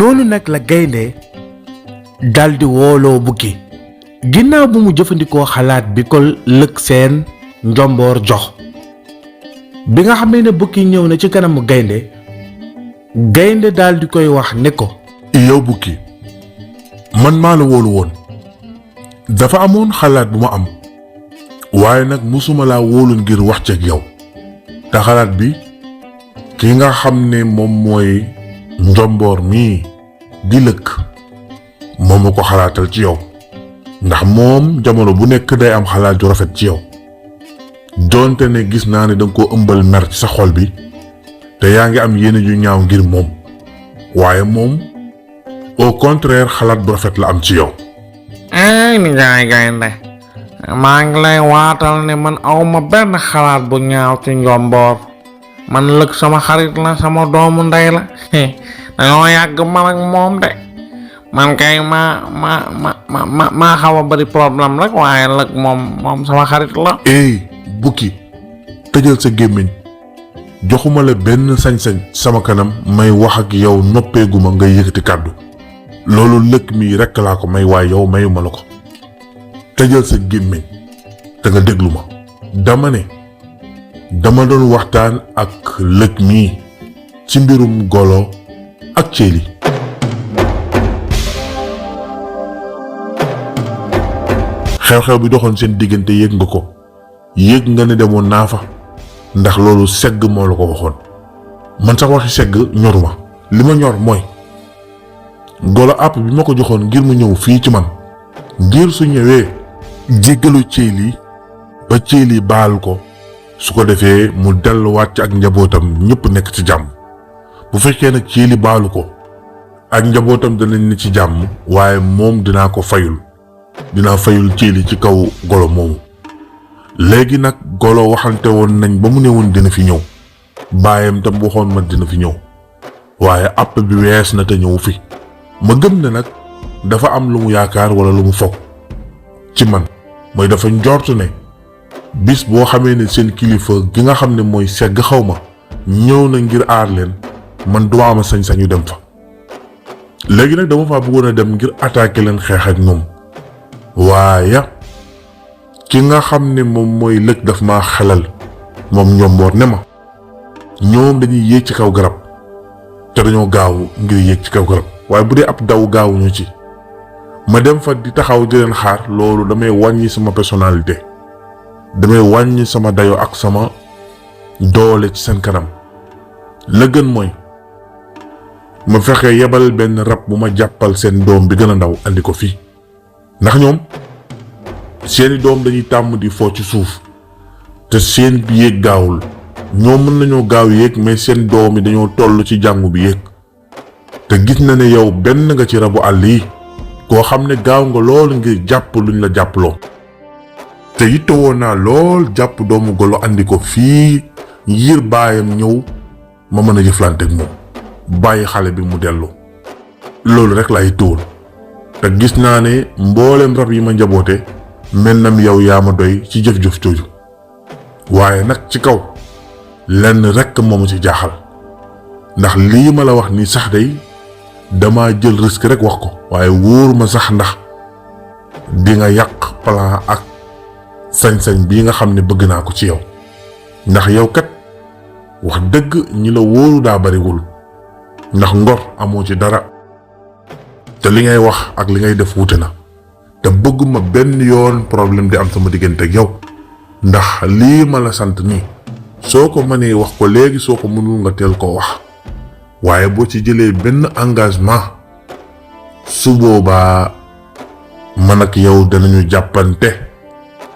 noonu nag la gaynde daldi wooloo bukki ginnaaw bu mu jëfandikoo xalaat bi ko lëg seen njomboor jox. bi nga xamee ne bukki ñëw na ci kanamu gaynde daldi koy wax ne ko yow bukki man maa la wóolu woon dafa amoon xalaat bu ma am waaye nag musuma laa wóolu ngir wax ceeg yow te xalaat bi ki nga xam ne moom mooy njomboor mii di lëkk moom ma ko xalaatal ci yow ndax moom jamono bu nekk day am xalaat ju rafet ci yow doonte ne gis naa ne danga ko ëmbal mer ci sa xol bi te yaa ngi am yéene ju ñaaw ngir moom waaye moom au contraire xalaat bu rafet la am ci yow. ay nijaay gaynde maa ngi lay waatal ne man awma benn xalaat bu ñaaw ci njomboor man lëg sama xarit la sama doomu ndey la dañoo yàgg man ak moom de man kay maa xaw a bari problème rek waaye lëg moom sama xarit la. bukki tëjal sa gémmiñ joxuma la benn sañ-sañ sama kanam may wax ak yow noppeeguma nga yëkkati kàddu loolu lëg mii rekk laa ko may waaye yow mayuma la ko tëjal sa gémmiñ te nga déglu ma dama ne dama doon waxtaan ak lëg mii ci mbirum golo ak ceeli xew-xew bi doxoon seen diggante yëg nga ko yëg nga ne demoon naa fa ndax loolu segg moo la ko waxoon man sax waxi segg ñoruma li ma ñor mooy golo àpp bi ma ko joxoon ngir mu ñëw fii ci man ngir su ñëwee jéggalu ceeli ba ceeli baal ko su ko defee mu delluwaat ci ak njabootam ñëpp nekk ci jàmm bu fekkee nag ceeli baalu ko ak njabootam danañ ne ci jàmm waaye moom dinaa fayul ceeli ci kaw golo moomu léegi nag golo waxante woon nañ ba mu ne woon dina fi ñëw baayam tam waxoon ma dina fi ñëw waaye àpp bi wees na te ñëw fi ma gëm ne nag dafa am lu mu yaakaar wala lu mu foog ci man mooy dafa njortu ne bis boo xamee ne seen kilifa gi nga xam ne mooy segg xaw ma ñëw na ngir aar leen man duma am sañ-sañu dem fa léegi nag dama faa bëggoon a dem ngir attaquer leen xeex ak ñoom waaye ki nga xam ne moom mooy lëg daf maa xelal moom njomboor ne ma ñoom dañuy yéeg ci kaw garab te dañoo gaaw ngir yéeg ci kaw garab waaye bu dee ab daw gaawuñu ci ma dem fa di taxaw di leen xaar loolu damay wàññi sama personnalité damay wàññi sama dayo ak sama doole ci seen kanam la gën mooy ma fexe yebal benn rab bu ma jàppal seen doom bi gën a ndaw andi ko fii ndax ñoom seeni doom dañuy tàmm di foo ci suuf te seen bi yéeg gaawul ñoom mën nañoo gaaw yéeg mais seen doom yi dañoo toll ci jàngu bi yéeg te gis na ne yow benn nga ci rabu àll yi koo xam ne gaaw nga lool ngir jàpp luñ la jàpploo te yittewoo naa lool jàpp doomu golo andi ko fii ngir baayam ñëw ma mën a jëflante ak moom bàyyi xale bi mu dellu loolu rek laa yittewoon te gis naa ne mbooleem rab yi ma njaboote mel nam yow yaa ma doy ci jëf-jëf jooju waaye nag ci kaw lenn rekk moomu ci jaaxal ndax lii ma la wax ni sax day dama jël risque rek wax ko waaye wóor ma sax ndax di nga yàq plan ak sañ-sañ bii nga xam ne bëgg naa ko ci yow ndax yow kat wax dëgg ñi la wóoru daa bariwul ndax ngor amoo ci dara te li ngay wax ak li ngay def wute na te bëgguma benn yoon problème di am sama diggante ak yow ndax lii ma la sant nii soo ko mënee wax ko léegi soo ko mënul nga teel koo wax waaye boo ci jëlee benn engagement su boobaa man ak yow danañu jàppante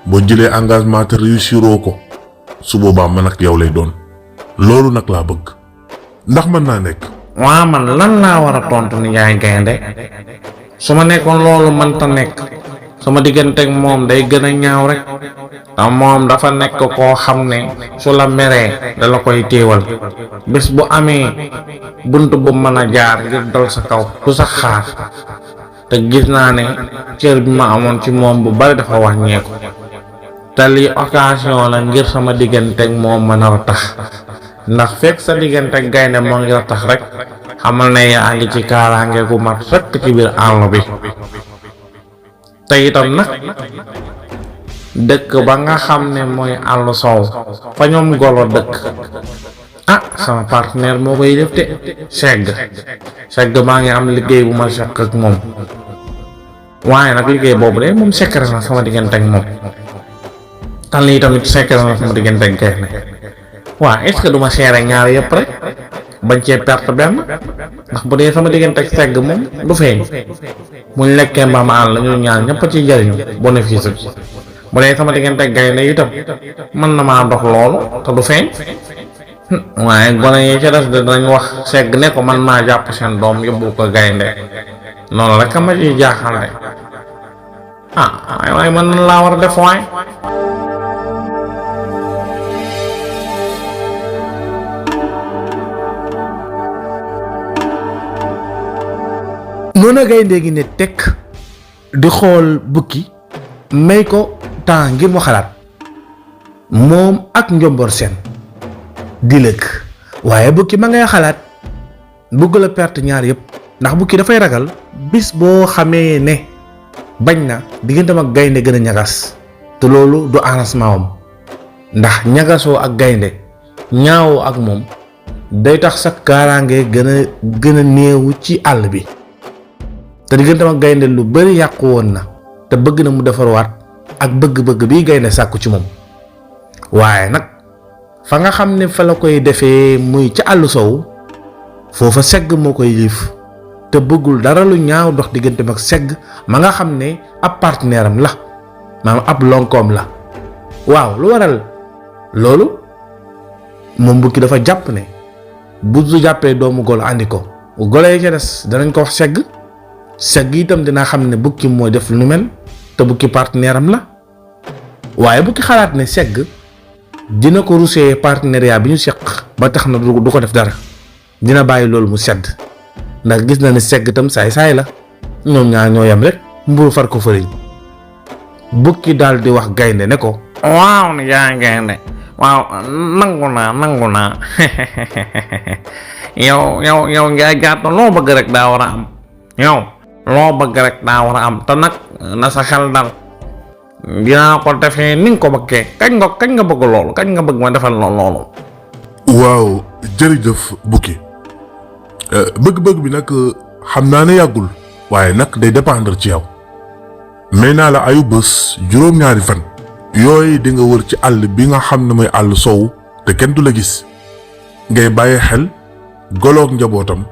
boo jëlee engagement te réussiroo ko su boobaa man ak yow lay doon loolu nag laa bëgg ndax mën naa nekk. waa man lan laa war a tontu ni yaay gaynde su ma nekkoon loolu mënta nekk sama digganteeg moom day gën a ñaaw rek te moom dafa nekk koo xam ne su la meree da la koy téewal bés bu amee bunt bu mën a jaar ngir dal sa kaw du sax xaar te gis naa ne cër bi ma amoon ci moom bu bari dafa wàññeeku te lii occasion la ngir sama digganteeg moom mën a tax ndax fekk sa digganteeg gaynde moo ngi tax rek xamal ne yaa ngi ci kaaraange gu mat sëkk ci biir àll bi. te itam nag dëkk ba nga xam ne mooy àll soow fa ñoom golo dëkk sama partenaire moo koy def de segg maa ngi am liggéey bu ma seq ak moom, waaye nag liggéey boobu de moom secret na sama diggante ak moom. tan lii tamit secret na sama diggante ak gaynde. waa est-ce que duma seere ñaar yëpp rek bañ cee perte benn, ndax bu dee sama diggante ak segg moom du feeñ, buñ lekkee mbaam àll ñu ñaar ñëpp ci jariñu bénéfice bi. bu dee sama diggante ak gaynde itam mën na maa dox loolu te du feeñ. waaye gone yi ca des dinañ wax segg ne ko man maa jàpp seen doom yóbbu ko gaynde, noonu rek ma ciy jaaxal de. waaye man nan laa war a def waay. noonu gaynde gi ne tekk di xool bukki may ko temps ngir mu xalaat moom ak njomboor seen di lëkk, waaye bukki ma ngay xalaat bëgg la perte ñaar yëpp, ndax bukki dafay ragal bis boo xamee ne bañ na digganteem ak gaynde gën a ñagas, te loolu du arrangement am, ndax ñagasoo ak gaynde ñaawoo ak moom day tax sa kaaraange gën a néewu ci àll bi. te digganteem ak gaynde lu bari yàqu woon na, te bëgg na mu defarwaat ak bëgg-bëgg bi gaynde sàkku ci moom. waaye nag fa nga xam ne fa la koy defee muy ca àll sow foofa segg moo koy yilif, te bëggul dara lu ñaaw dox digganteem ak segg ma nga xam ne ab partenaire am la, maanaam ab lonkoom la. waaw lu waral loolu? moom bukki dafa jàpp ne bu du jàppee doomu golo andi ko, golo yi ca des danañ ko wax segg itam dina xam ne bukki mooy def lu mel, te bukki partenaire am la. waaye bukki xalaat ne segg dina ko rusee partenariat bi ñu seq ba tax na du ko def dara, dina bàyyi loolu mu sedd, ndax gis na ne segg itam saay-saay la, ñoom ñaar ñoo yem rek mburu far ko fëriñ. bukki daal di wax gaynde ne ko waaw ni yaa gaynde, waaw nangu naa yow ngay gàtt loo bëgg rek daa war a am, loo bëgg rek daa war a am, te nag na sa xel dal, dinaa ko defee ni nga ko bëggee. kañ nga bëgg loolu, kañ nga bëgg ma defal loolu. waaw jërëjëf bukki, bëgg-bëgg bi nag xam naa ne yàggul, waaye nag day dépendre ci yow. may naa la ayu bés juróom-ñaari fan yooyu di nga wër ci àll bi nga xam ne mooy àll sow te kenn du la gis, ngay bàyyi xel goloog njabootam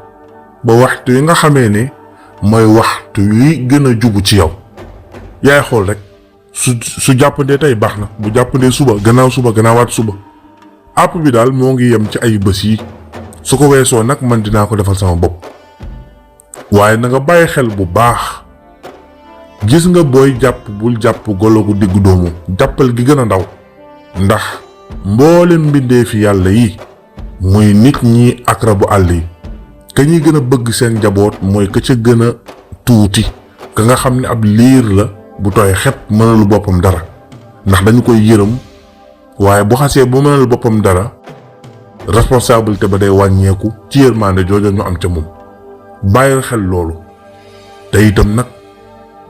ba waxtu yi nga xamee ne mooy waxtu yi gën a jubu ci yow. yaay xool rek su jàppandee tey baax na, bu jàppandee suba gannaawaat suba, àpp bi daal moo ngi yem ci ay bés yi. su ko weesoo nag man dinaa ko defal sama bopp, waaye na nga bàyyi xel bu baax. gis nga booy jàpp bul jàpp golo gu diggu doomu, jàppal gi gën a ndaw, ndax mboolem mbindeefi yàlla yi muy nit ñi ak rabu àll yi, ka ñuy gën a bëgg seen njaboot mooy ka ca gën a tuuti, ka nga xam ne ab liir la bu tooy xepp mënalu boppam dara, ndax dañu koy yërëm. waaye bu xasee bu mënal boppam dara, responsabilité ba day wàññeeku ci yërmande jooja ñu am ca moom. bàyyil xel loolu, te itam nag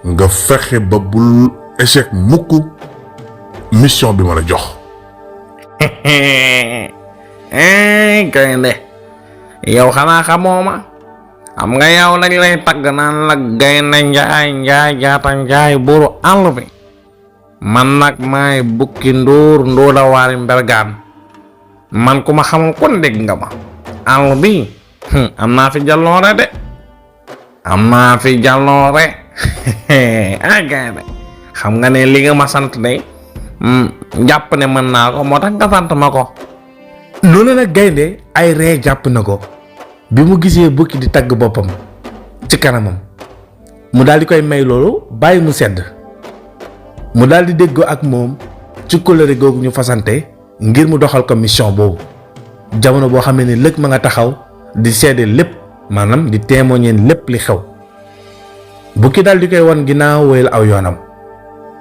nga fexe ba bul échec mukk mission bi ma la jox. gaynde yow xanaa xamoo ma, xam nga yow dañ lay tagg naan la gaynde njaay jaata njaay buuru àll bi. man nag maay bukki ndóoda waari mbergaan, man ku ma xamul kon dégg nga ma. àll bi am naa fi jaloore de, gaynde xam nga ne li nga ma sant de jàpp ne mën naa ko, moo tax nga sant ma ko. noonu nag gaynde ay ree jàpp na ko bi mu gisee bukki di tagg boppam ci kanamam, mu daal di koy may loolu bàyyi mu sedd, mu daal di déggoo ak moom ci kóllëre googu ñu fasante ngir mu doxal ko mission boobu. jamono boo xamee ne lëg ma nga taxaw di seede lépp, maanaam di témoigner lépp li xew. bukki daal di koy wan ginnaaw wéyal aw yoonam,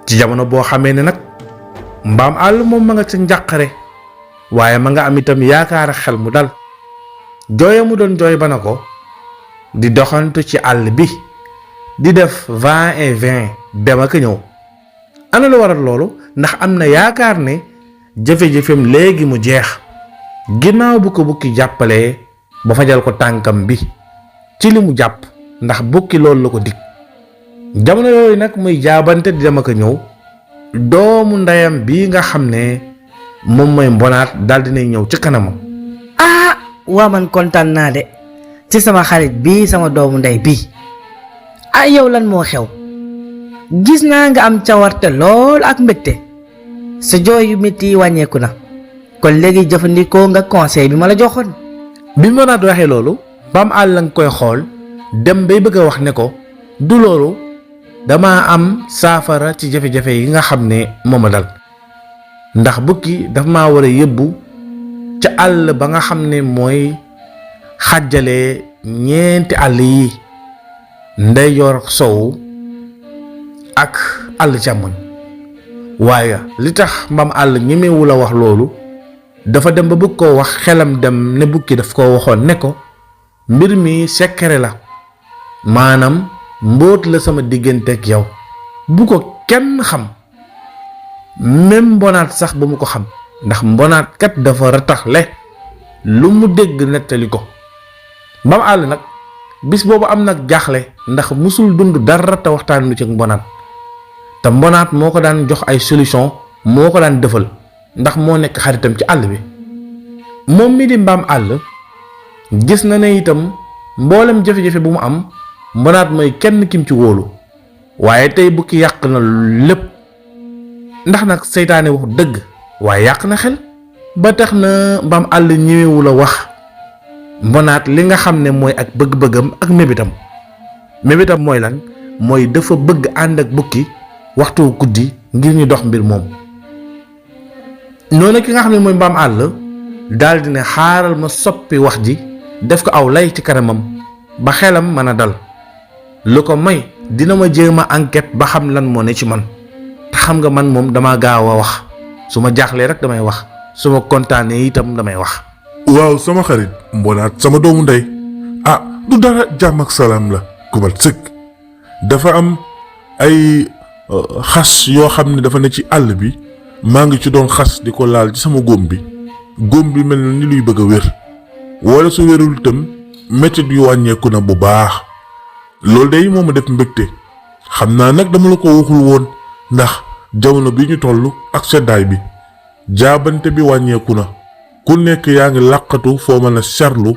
ci jamono boo xamee ne nag mbaam àll moom ma nga ca njàqare, waaye ma nga am itam yaakaar xel mu dal. jooya mu doon jooy ba na ko di doxantu ci àll bi di def va et vient dem ak ñëw. ana lu waral loolu ndax am na yaakaar ne jafe-jafeem léegi mu jeex ginnaaw bu ko bukki jàppalee ba fajal ko tànkam bi ci li mu jàpp ndax bukki loolu la ko dig. jamono yooyu nag muy jaabante di dem ak ñëw doomu ndeyam bii nga xam ne moom mooy mbonaat daal dinay ñëw ci kanamam. waa man kontaan naa de ci sama xarit bii sama doomu ndey bii. yow lan moo xew gis naa nga am cawarte lool ak mbégte sa jooy yu métti yi wàññeeku na kon léegi jëfandikoo nga conseil bi ma la joxoon. bi mbonaat waxee loolu Mbaam Àll la nga koy xool dem bay bëgg a wax ne ko du loolu dama am saafara ci jafe-jafe yi nga xam ne moom a dal ndax bukki dafa maa war a yóbbu ca àll ba nga xam ne mooy xàjjale ñeenti àll yi ndeyjoor sow ak àll càmmoñ waaye li tax Mbaam Àll ñemewu la wax loolu dafa dem ba bëgg koo wax xelam dem ne bukki daf koo waxoon ne ko mbir mi secret la maanaam mbóot la sama diggante ak yow bu ko kenn xam même mbonaat sax ba mu ko xam ndax mbonaat kat dafa rataxle lu mu dégg nettali ko. Mbaam Àll nag bis boobu am nag jaaxle ndax musul dund dara te waxtaan lu ci mbonaat te mbonaat moo ko daan jox ay solution moo ko daan defal ndax moo nekk xaritam ci àll bi. moom mi di Mbaam Àll gis na ne itam mboolem jafe-jafe bu mu am mbonaat mooy kenn kim ci wóolu waaye tey bukki yàq na lépp ndax nag seytaane wax dëgg waaye yàq na xel ba tax na Mbaam Àll ñëwewu la wax mbonaat li nga xam ne mooy ak bëgg-bëggam ak mébitam mooy lan mooy dafa bëgg ànd ak bukki waxtu guddi ngir ñu dox mbir moom. noonu ki nga xam ne mooy Mbaam Àll daal di ne xaaral ma soppi wax ji def ko aw lay ci kanamam ba xelam mën a dal lu ko may dina ma jéem a enquête ba xam lan moo ne ci man te xam nga man moom dama gaaw a wax su ma jaaxlee rek damay wax su ma kontaanee itam damay wax. waaw sama xarit mbonaat sama doomu ndey du dara jàmm ak salaam la kubal sëkk dafa am ay xas yoo xam ne dafa ne ci àll bi maa ngi ci doon xas di ko laal ci sama góom bi mel na ni luy bëgg a wér wala su wérul itam métit yu wàññeeku na bu baax loolu day moo ma def mbégte xam naa nag dama la ko waxul woon ndax jamono bi ñu toll ak seddaay bi jaabante bi wàññeeku na ku nekk yaa ngi làqatu foo mën a serlu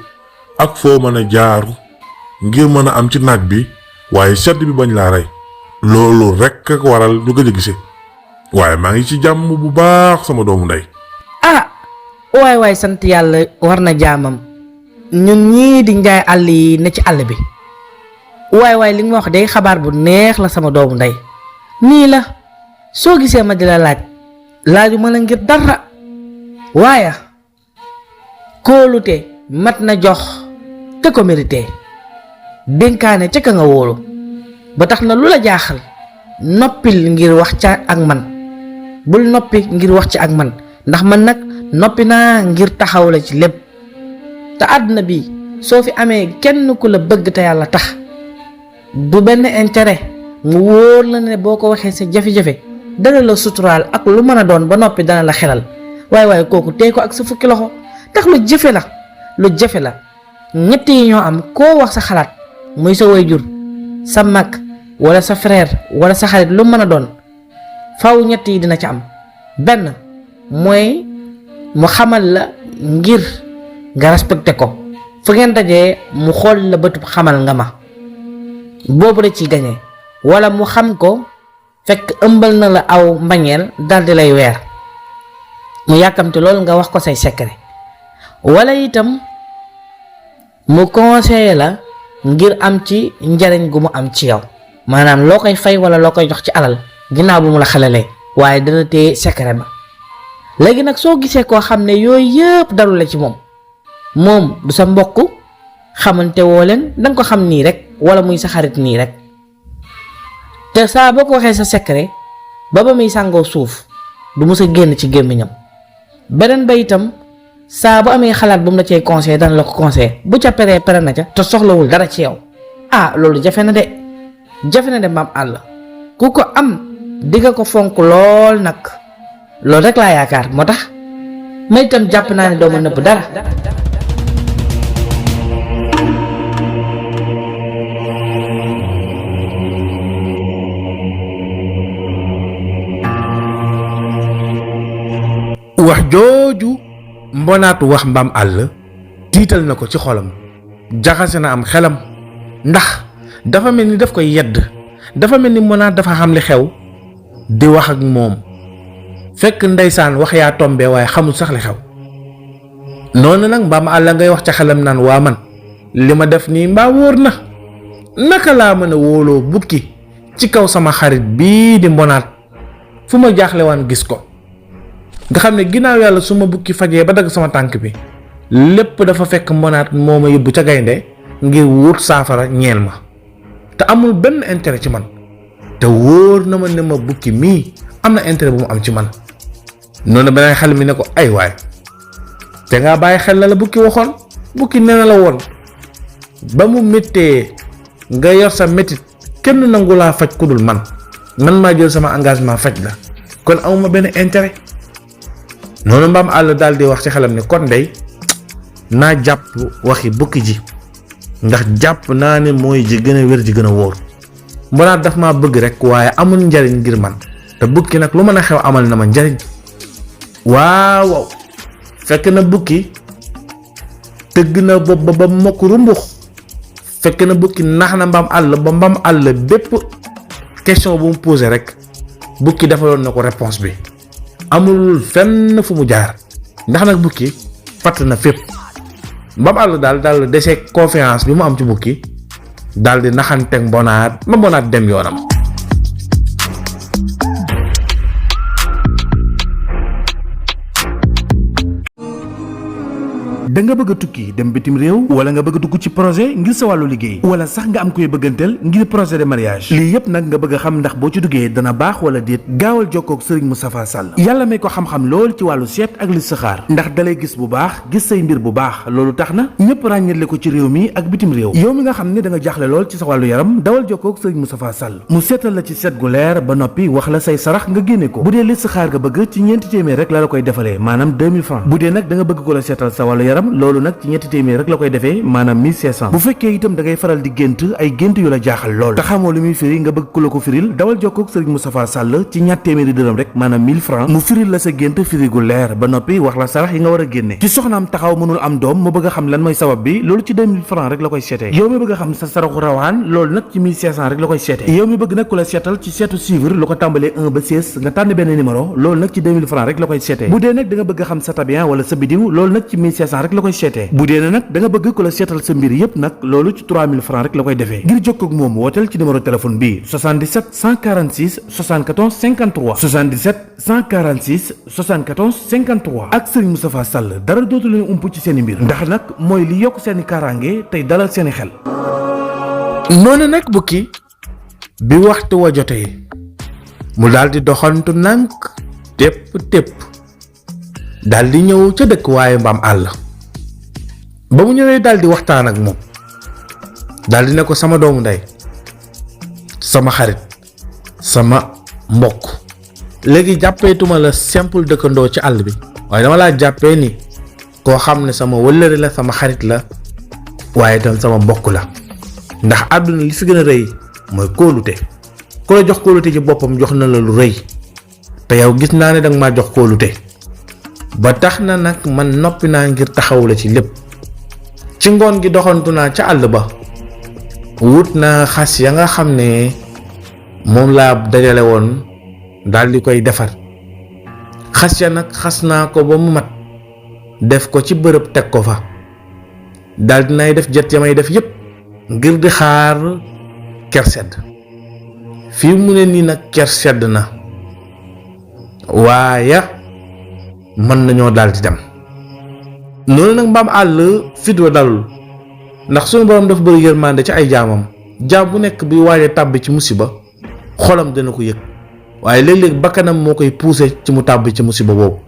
ak foo mën a jaaru ngir mën a am ci naaj bi waaye sedd bi bañ laa rey loolu rekk ak waral ñu gëj a gise waaye maa ngi ci jàmm bu baax sama doomu ndey. waay sant yàlla war na jaamam ñun ñii di njaay àll yi ne ci àll bi waay li nga wax day xabaar bu neex la sama doomu ndey nii la soo gisee ma di la laaju ma la ngir dara waaye kóolute mat na jox te ko mérité dénkaane ca ka nga wóolu ba tax na lu la jaaxal noppil ngir wax ca ak man bul noppi ngir wax ci ak man ndax man nag noppi naa ngir taxaw la ci lépp te àdduna bi soo fi amee kenn ku la bëgg te yàlla tax du benn intérêt mu wóor la ne boo ko waxee sa jafe-jafe dana la suturaal ak lu mën a doon ba noppi dana la xelal waaye kooku tey ko ak sa fukki loxo tax lu jafe la ñett yi ñoo am koo wax sa xalaat muy sa waajur sa mag wala sa frère wala sa xarit lu mën a doon faw ñett yi dina ci am benn mooy mu xamal la ngir nga respecté ko fu ngeen dajee mu xool la bëtub xamal nga ma boobu la ciy gañee wala mu xam ko fekk ëmbal na la aw mbañeel daldi lay weer mu yàkkamte loolu nga wax ko say secret wala itam mu conseillé la ngir am ci njariñ gu mu am ci yow maanaam loo koy fay wala loo koy jox ci alal ginnaaw bu mu la xalalee waaye dana téye secret ba léegi nag soo gisee koo xam ne yooyu yëpp dalu la ci moom du sa mbokk xamante woo leen danga ko xam nii rek wala muy sa xarit nii rek te saa boo ko waxee sa secret ba muy sàngoo suuf du mës a génn ci gémmiñam beneen ba itam saa bu amee xalaat bu mu la cay conseil dana la ko conseil bu ca peree pere na ca te soxlawul dara ci yow loolu jafe na de maam àll ku ko am di nga ko fonk lool nag loolu rek laa yaakaar moo tax may itam jàpp naa ne doo ma nëbb dara. wax jooju mbonaatu wax mbaam àll tiital na ko ci xolam jaxase na am xelam ndax dafa mel ni daf koy yedd dafa mel ni mbonaat dafa xam li xew di wax ak moom fekk ndeysaan wax yaa tombe waaye xamul sax li xew noonu nag mbaam àll ngay wax ca xelam naan waa man li ma def nii mbaa wóor na naka laa mën a wóoloo bukki ci kaw sama xarit bii di mbonaat fu ma jaaxle waan gis ko nga xam ne ginnaaw yàlla su ma bukki fajee ba dagg sama tànk bi lépp dafa fekk mbonaat moo ma yóbbu ca gaynde ngir wut saafara ñeel ma te amul benn intérêt ci man te wóor na ma ne ma bukki mii am na intérêt bu mu am ci man noonu beneen xel mi ne ko ay waay te ngaa bàyyi xel la bukki waxoon bukki nee na la woon ba mu méttee nga yor sa métit kenn nangu laa faj ku dul man maa jël sama engagement faj la kon amuma benn intérêt. noonu mbaam àll daal di wax ci xelam ne kon dey naa jàpp waxi bukki ji ndax jàpp naa ne mooy ji gën a wér ji gën a wóor mbonaat daf maa bëgg rek waaye amul njariñ ngir man te bukki nag lu mën a xew amal na ma njariñ waaw fekk na bukki tëgg na bopp ba mokk rumbux fekk na bukki nax na mbaam àll ba mbaam àll bépp question bu mu posé rek bukki defaloon na ko réponse bi amul fenn fu mu jaar ndax nag bukki fatt na fépp mbaam àll daal dese confiance bi mu am ci bukki daal di naxanteeg mbonaat ma mbonaat dem yoonam. da nga bëgg a tukki dem bitim réew wala nga bëgg a dugg ci projet ngir sa wàllu liggéey wala sax nga am koy bëgganteel ngir projet de mariage lii yépp nag nga bëgg a xam ndax boo ci duggee dana baax wala déet gaawal jokkoo ak Serigne Moustapha Sall yàlla may ko xam-xam lool ci wàllu seet ak listixaar ndax dalay gis bu baax gis say mbir bu baax loolu tax na ñëpp ràññale ko ci réew mi ak bitim réew yow mi nga xam ne da nga jaaxle lool ci sa wàllu yaram dawal jokkoo ak Serigne Moustapha Sall mu seetal la ci seet gu leer ba noppi wax la say sarax nga génne ko bu dee listixaar nga bëgg ci ñeenti téeméer rek la koy defalee maanaam 2000 francs bu dee nag da nga bëgg ko la seetal sa wàllu yaram loolu nag ci ñetti téeméer rek la koy defee maanaam 1500 bu fekkee itam da ngay faral di gént ay gént yu la jaaxal lool te xamoo lu muy firi nga bëgg ku la ko firil dawal jokkoo ak Serigne Moustapha Sall ci ñatt téeméeri dërëm rek maanaam 1000 francs mu firil la sa gént firi gu leer ba noppi wax la sarax yi nga war a génne ci soxnaam taxaw mënul am doom mu bëgg a xam lan mooy sabab bi loolu ci 2000 francs rek la koy seetee yow mi bëgg a xam sa saraxu rawaan loolu nag ci 1500 rek la koy seetee yow mi bëgg nag ku la seetal ci seetu suivre lu ko tàmbalee 1 ba 16 nga tànn benn numéro loolu nag ci 2000 francs rek la koy seetee bu dee nag da nga bëgg a xam sa tabian wala sa bidiw loolu nag ci 1500 rek la koy seetee bu dee nag da nga bëgg ku la seetal sa mbir yépp nag loolu ci 3000 francs rek la koy defee ngir jokkoo ak moom wooteel ci numéro téléphone bi 77 146 74 53 77 146 74 53 ak Serigne Moustapha Sall dara dootu leen ump ci seen i mbir ndax nag mooy li yokk seen i kaaraange tey dalal seen i xel. noonu nag bukki bi waxtu wa jotee mu daal di doxantu nànk tépp daal di ñëw ca dëkk waaye mbaam àll ba mu ñëwee daal di waxtaan ak moom daal di ne ko sama doomu ndey sama xarit sama mbokk léegi jàppeetuma la simple dëkkandoo ci àll bi waaye dama laa jàppee ni koo xam ne sama wëllëre la sama xarit la waaye tam sama mbokk la ndax àdduna li fi gën a rëy mooy kóolute ku la jox kóolute ci boppam jox na la lu rëy te yow gis naa ne danga maa jox kóolute ba tax na nag man noppi naa ngir taxaw la ci lépp ci ngoon gi doxantu naa ca àll ba wut naa xas ya nga xam ne moom laa dajale woon daal di koy defar xas ya nag xas naa ko ba mu mat def ko ci bërëb teg ko fa daal dinay def jet ya may def yépp ngir di xaar ker sedd fii mu ne nii nag ker sedd na waaye mën nañoo daal di dem noonu nag mbaam àll fit wa dalul ndax suñu borom dafa bëri yërmande ci ay jaamam jaam bu nekk bi waaje tàbbi ci musiba xolam dana ko yëg waaye léeg-léeg bakkanam moo koy poussé ci mu tàbbi ci musiba boobu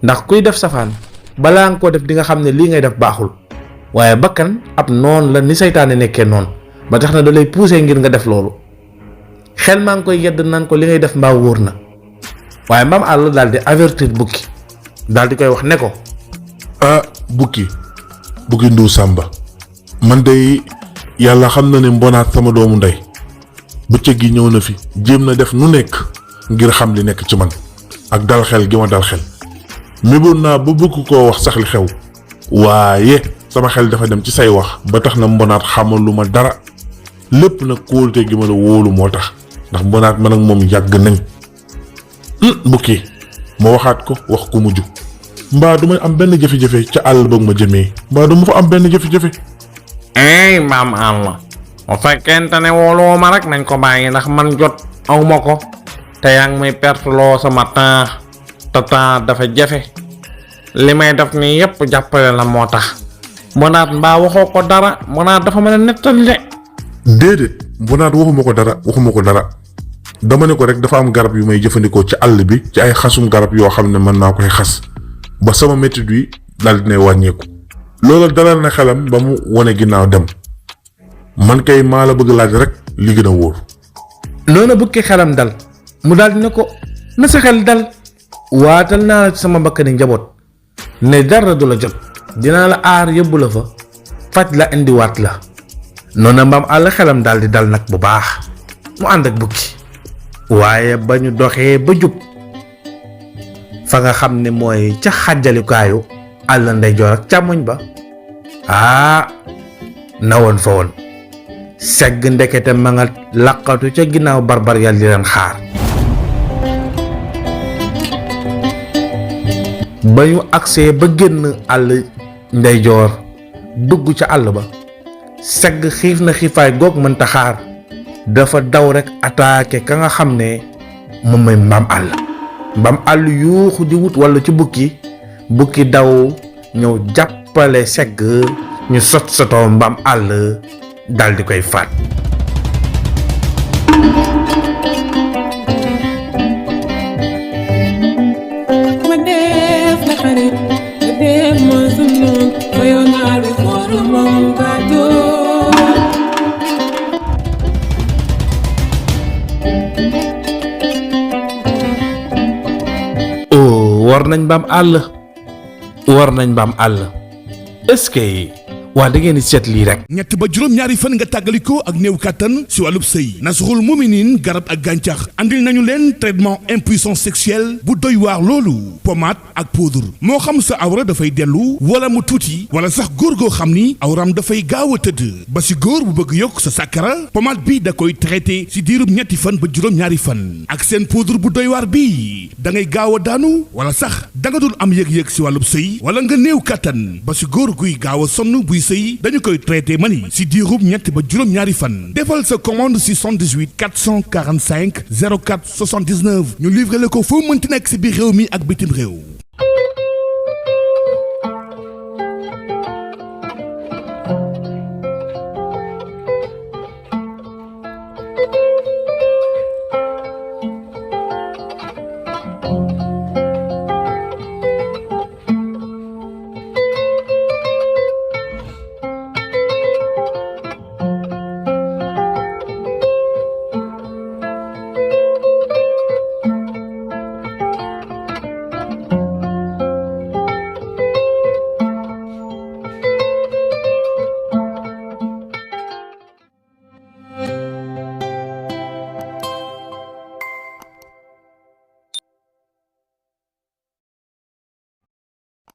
ndax kuy def safaan balaa nga ko def di nga xam ne lii ngay def baaxul waaye bakkan ab noon la ni saytaane nekkee noonu ba tax na da lay pousser ngir nga def loolu xel maa ngi koy yedd naan ko li ngay def mbaa wóor na waaye mbaam àll daal di avertir bukki daal di koy wax ne ko ah bukki Ndu Sàmba man day yàlla xam na ne Mbonaat sama doomu ndey bëccëg gi ñëw na fi jéem na def nu nekk ngir xam li nekk ci man ak dal xel gi ma dal xel méboon naa ba bëgg koo wax sax li xew waaye sama xel dafa dem ci say wax ba tax na Mbonaat xamalu ma dara lépp nag kóolute gi ma la wóolu moo tax ndax Mbonaat man ak moom yàgg nañ bukki ma waxaat ko wax ku mujj mbaa du may am benn jafe-jafe ca àll ba ma jëmee mbaa du ma fa am benn jafe-jafe. ey mbaam àll bu fekkente ne wóoloo ma rek nañ ko bàyyi ndax man jot aw ma ko te yaa ngi may perte loo sama temps te temps dafa jafe li may def nii yépp jàppale la moo tax Mbonaat mbaa waxoo ko dara Mbonaat dafa mën a nettali de. déedéet Mbonaat waxuma ko dara dama ne ko rek dafa am garab yu may jëfandikoo ci àll bi ci ay xasum garab yoo xam ne mën naa koy xas ba sama métit wi daal dinay wàññeeku loolu dalal na xelam ba mu wone ginnaaw dem man kay maa la bëgg laaj rek li gën a wóor. noonu bukki xelam dal mu daal di ne ko na sa xel dal waatal naa la ci sama bakkani njaboot ne dara du la jot dinaa la aar yóbbu la fa faj la indiwaat la noonu mbaam àll xelam daal di dal nag bu baax mu ànd ak bukki waaye ba ñu doxee ba jub fa nga xam ne mooy ca xàjjalikaayu àll ndeyjoor ak càmmoñ ba na woon fa woon segg ndekete ma nga laqatu ca ginnaaw barbar yàlla di leen xaar ba ñu agsee ba génn àll ndeyjoor dugg ca àll ba segg xiif na xiifaay goog mënta xaar dafa daw rek attaqué ka nga xam ne moom mooy mbaam àll yuuxu di wut walla ci bukki daw ñëw jàppale segg ñu sotoo mbaam àll dal di koy faat. war nañ mbaam àll est-ce que waa da ngeen di seet lii rek. ñett ba juróom-ñaari fan nga tàggalikoo ak néew kàttan si wàllub sëy Nasrul Muminin garab ak gàncax andil nañu leen traitement impuissance sexuelle bu doy waar loolu pommade ak poudre moo xam sa awra dafay dellu wala mu tuuti wala sax góor goo xam ni awram dafay gaaw a tëdd ba si góor bu bëgg yokk sa sàkkara pommade bi da koy traité si diirub ñetti fan ba juróom-ñaari fan ak seen poudre bu doy waar bi da ngay gaaw a daanu wala sax da nga dul am yëg-yëg si wàllub sëy wala nga néew kàttan ba si góor guy gaaw a sonn buy sëy dañu koy traité mani si diirub ñett ba juróom-ñaari fan defal sa commande si 78 445 04 79 ñu livré la ko foo mënti nekk si biir réew mi ak bitim réew.